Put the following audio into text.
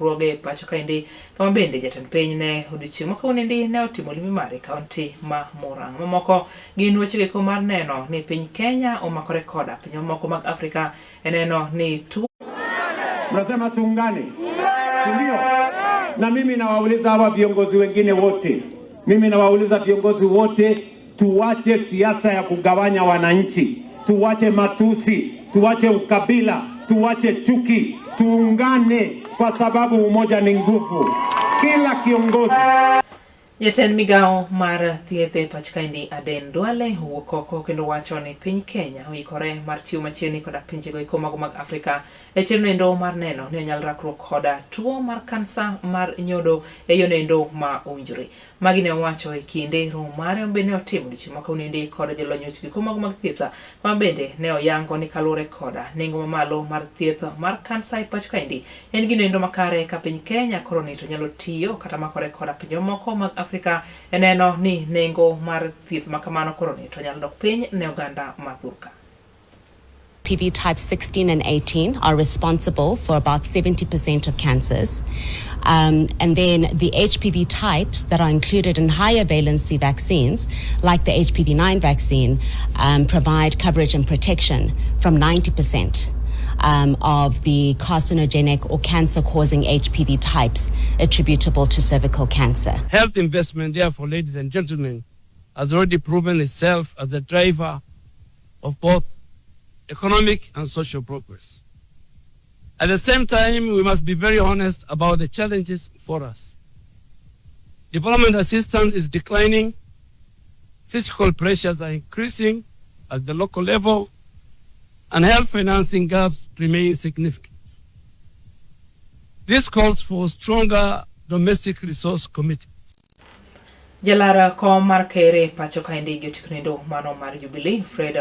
lokruoge e pacho kaendi, kama bende jatend piny ne odiochieng' ma kawuonoendi ne otimo limbe mare e kaunti ma Murang'a. Mamoko gin weche goeko mar neno ni piny Kenya omakore koda pinje mamoko mag Afrika e neno ni tuo Mnasema tuungane, si ndio? Na mimi nawauliza hawa viongozi wengine wote, mimi nawauliza viongozi wote, tuwache siasa ya kugawanya wananchi, tuwache matusi, tuwache ukabila, tuwache chuki, tuungane kwa sababu umoja ni nguvu. Kila kiongozi Jatend migawo mar thieth e pach kaendi Aden Duale owuok oko kendo wacho ni piny Kenya oikore mar tiyo machiegni koda pinjego eko mago mag Afrika e chenro endo mar neno ni onyal rakruok koda tuo mar kansa mar nyodo e yono endo ma owinjore. Magi ne owacho e kinde romo mare ma bende ne otimo odiochieng' ma kawuonoendi kod jolony weche goeko mago mag thieth ma bende ne oyango ni kaluwore koda nengo mamalo mar thieth mar kansa e pacho kaendi en gino endo makare ka piny Kenya koro ni to nyalo tiyo kata makore koda pinje mamoko mag Afrika e neno ni nengo mar thieth ma kamano koro ni to nyalo dok piny ne oganda ma thurka. HPV type 16 and 18 are responsible for about 70% of cancers. And then the HPV types that are included in higher valency vaccines, like the HPV9 vaccine, provide coverage and protection from 90% of the carcinogenic or cancer-causing HPV types attributable to cervical cancer. Health investment, therefore, ladies and gentlemen, has already proven itself as the driver of both economic and social progress. At the same time, we must be very honest about the challenges for us. Development assistance is declining, fiscal pressures are increasing at the local level, and health financing gaps remain significant. This calls for stronger domestic resource commitments. Jalar kom mar ker e pacho kaendi gi otieko nindo mano mar Jubilee Fred